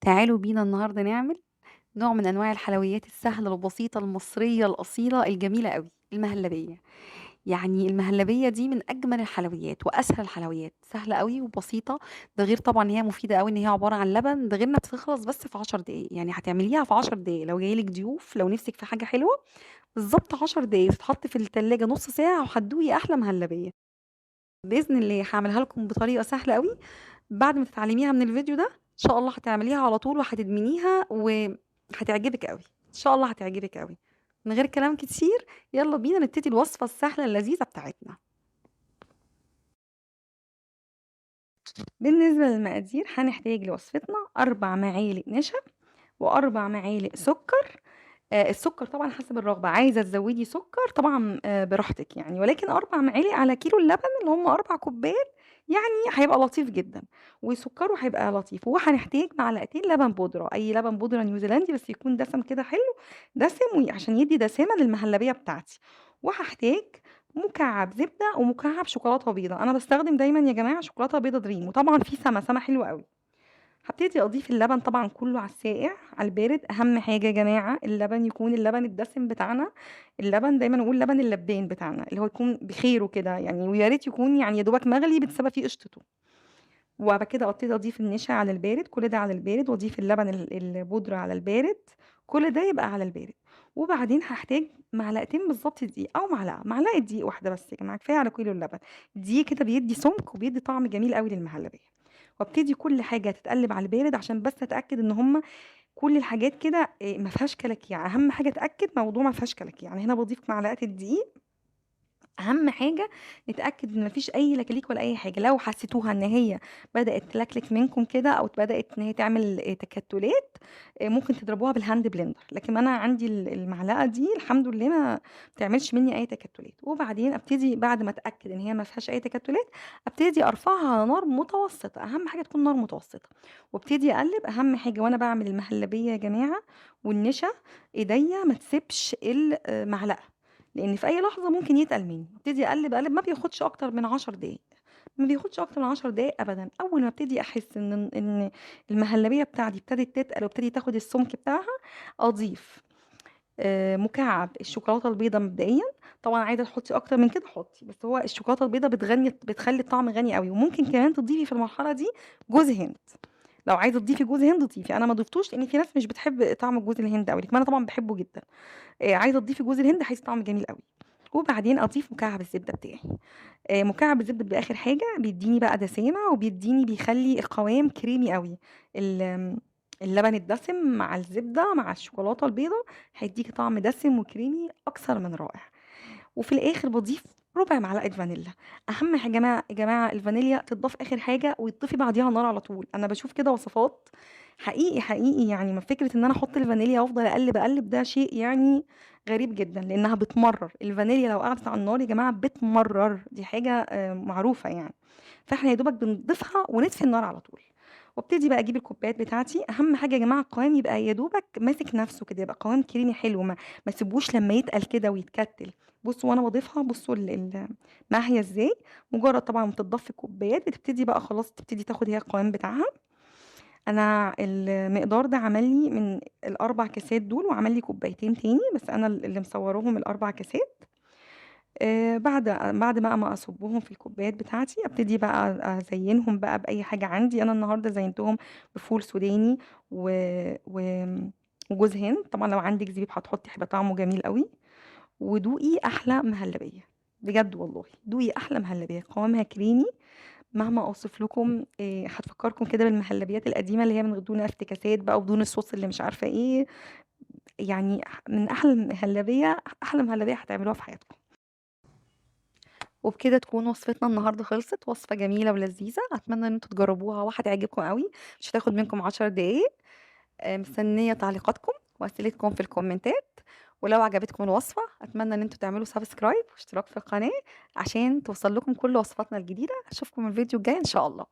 تعالوا بينا النهارده نعمل نوع من أنواع الحلويات السهلة البسيطة المصرية الأصيلة الجميلة أوي، المهلبية. يعني المهلبية دي من أجمل الحلويات وأسهل الحلويات، سهلة أوي وبسيطة، ده غير طبعًا إن هي مفيدة أوي، إن هي عبارة عن لبن، ده غير إنها بتخلص بس في 10 دقايق، يعني هتعمليها في 10 دقايق لو جايلِك ضيوف، لو نفسِك في حاجة حلوة بالضبط 10 دقايق، تتحط في التلاجة نص ساعة وهتدوقي أحلى مهلبية. بإذن الله هاعملها لكم بطريقة سهلة أوي، بعد ما تتعلميها من الفيديو ده إن شاء الله هتعمليها على طول وهتدمنيها وهتعجبِك أوي، إن شاء الله هتعجبِك أوي. من غير كلام كتير يلا بينا نبتدي الوصفة السهلة اللذيذة بتاعتنا. بالنسبة للمقادير هنحتاج لوصفتنا 4 معالق نشا و4 معالق سكر. السكر طبعا حسب الرغبة، عايزة تزودي سكر طبعا، براحتك يعني، ولكن 4 معالق على كيلو اللبن اللي هم 4 كوبايات يعني هيبقى لطيف جدا، وسكره هيبقى لطيف. وهنحتاج معلقتين لبن بودرة، أي لبن بودرة نيوزيلندي بس يكون دسم كده حلو، دسم عشان يدي دسامة للمهلبية بتاعتي. وهحتاج مكعب زبدة ومكعب شوكولاتة بيضة، أنا بستخدم دايما يا جماعة شوكولاتة بيضة دريم، وطبعا في سما، سما حلوة قوي. هبتدي اضيف اللبن طبعا كله على الساقع على البارد. اهم حاجه يا جماعه اللبن يكون اللبن الدسم بتاعنا، اللبن دايما نقول لبن اللبان بتاعنا اللي هو يكون بخيره كده يعني، ويا ريت يكون يا دوبك مغلي بتسبب فيه قشطته. وبعد كده ابتدي اضيف النشا على البارد، كل ده على البارد، واضيف اللبن البودره على البارد، كل ده يبقى على البارد. وبعدين هحتاج معلقتين بالظبط دقيق، او معلقه دقيق واحده بس يا جماعه، كفايه على كيلو اللبن. دي كده بيدي سمك وبيدي طعم جميل قوي للمهلبيه. وابتدي كل حاجه تتقلب على البارد عشان بس اتاكد ان هم كل الحاجات كده، ما فيهاش كلاكيع. اهم حاجه اتاكد موضوع ما فيهاش كلاكيع. هنا بضيف معلقه الدقيق، اهم حاجه نتاكد ان مفيش اي لكليك ولا اي حاجه. لو حسيتوها ان هي بدات تلكلك منكم كده او بدات ان هي تعمل، تكتلات، ممكن تضربوها بال hand blender، لكن انا عندي المعلقه دي الحمد لله ما بتعملش مني اي تكتلات. وبعدين ابتدي بعد ما اتاكد ان هي ما فيهاش اي تكتلات ابتدي ارفعها على نار متوسطه، اهم حاجه تكون نار متوسطه، وابتدي اقلب. اهم حاجه وانا بعمل المهلبيه يا جماعه والنشا ايديا ما تسيبش المعلقه، لان في اي لحظه ممكن يتقل مني. ابتدي اقلب اقلب، ما بياخدش اكتر من 10 دقايق، ما بياخدش اكتر من 10 دقايق ابدا. اول ما ابتدي احس ان المهلبيه بتاعتي ابتدت تتقل وابتدي تاخد السمك بتاعها، اضيف، مكعب الشوكولاته البيضاء مبدئيا. طبعا عايزه تحطي اكتر من كده حطي، بس هو الشوكولاته البيضاء بتخلي الطعم غني قوي. وممكن كمان تضيفي في المرحله دي جوز هند، لو عايزه تضيفي جوز هند ضيفي، انا ما ضفتوش لان في ناس مش بتحب طعم جوز الهند قوي، لكن انا طبعا بحبه جدا. عايزه تضيفي جوز الهند هيدي طعم جميل قوي. وبعدين اضيف مكعب الزبده بتاعي، مكعب الزبده بيبقى اخر حاجه، بيديني بقى دسامه وبيديني بيخلي القوام كريمي قوي. اللبن الدسم مع الزبده مع الشوكولاته البيضاء هيديكي طعم دسم وكريمي اكثر من رائع. وفي الاخر بضيف ربع معلقه فانيليا. اهم حاجه يا جماعه الفانيليا تتضاف اخر حاجه ويطفي بعديها النار على طول. انا بشوف كده وصفات حقيقي حقيقي ما فكره ان انا احط الفانيليا وافضل اقلب اقلب، ده شيء غريب جدا لانها بتمرر. الفانيليا لو قعدت على النار يا جماعه بتمرر، دي حاجه، معروفه. فاحنا يا دوبك بنضيفها ونطفي النار على طول. وابتدي بقى اجيب الكوبايات بتاعتي. اهم حاجه يا جماعه القوام يبقى يا دوبك ماسك نفسه كده، يبقى قوام كريمي حلو، ما تسيبوش لما يتقل كده ويتكتل. بصوا وانا بضيفها، بصوا ماهيه ازاي. مجرد طبعا ما تتضاف في الكوبايات بتبتدي بقى خلاص تبتدي تاخد هي القوام بتاعها. انا المقدار ده عمل لي من الاربع كاسات دول وعمل لي كوبايتين تاني، بس انا اللي مصوراهم الاربع كاسات. بعد بقى ما اصبهم في الكوبايات بتاعتي ابتدي بقى ازينهم بقى باي حاجه عندي. انا النهارده زينتهم بفول سوداني وجوز هند، طبعا لو عندك زبيب هتحطي هيبقى طعمه جميل قوي. ودوقي احلى مهلبيه بجد والله، دوقي احلى مهلبيه، قوامها كريمي مهما اوصف لكم. هتفكركم كده بالمهلبيات القديمه اللي هي من دون افتكاسات بقى وبدون الصوص اللي مش عارفه ايه، من احلى مهلبيه، احلى مهلبيه هتعملوها في حياتكم. وبكده تكون وصفتنا النهارده خلصت، وصفه جميله ولذيذه، اتمنى ان انتوا تجربوها وهتعجبكم قوي، مش هتاخد منكم 10 دقايق. مستنيه تعليقاتكم واسئلتكم في الكومنتات، ولو عجبتكم الوصفه اتمنى ان انتوا تعملوا subscribe واشتراك في القناه عشان توصل لكم كل وصفاتنا الجديده. اشوفكم الفيديو الجاي ان شاء الله.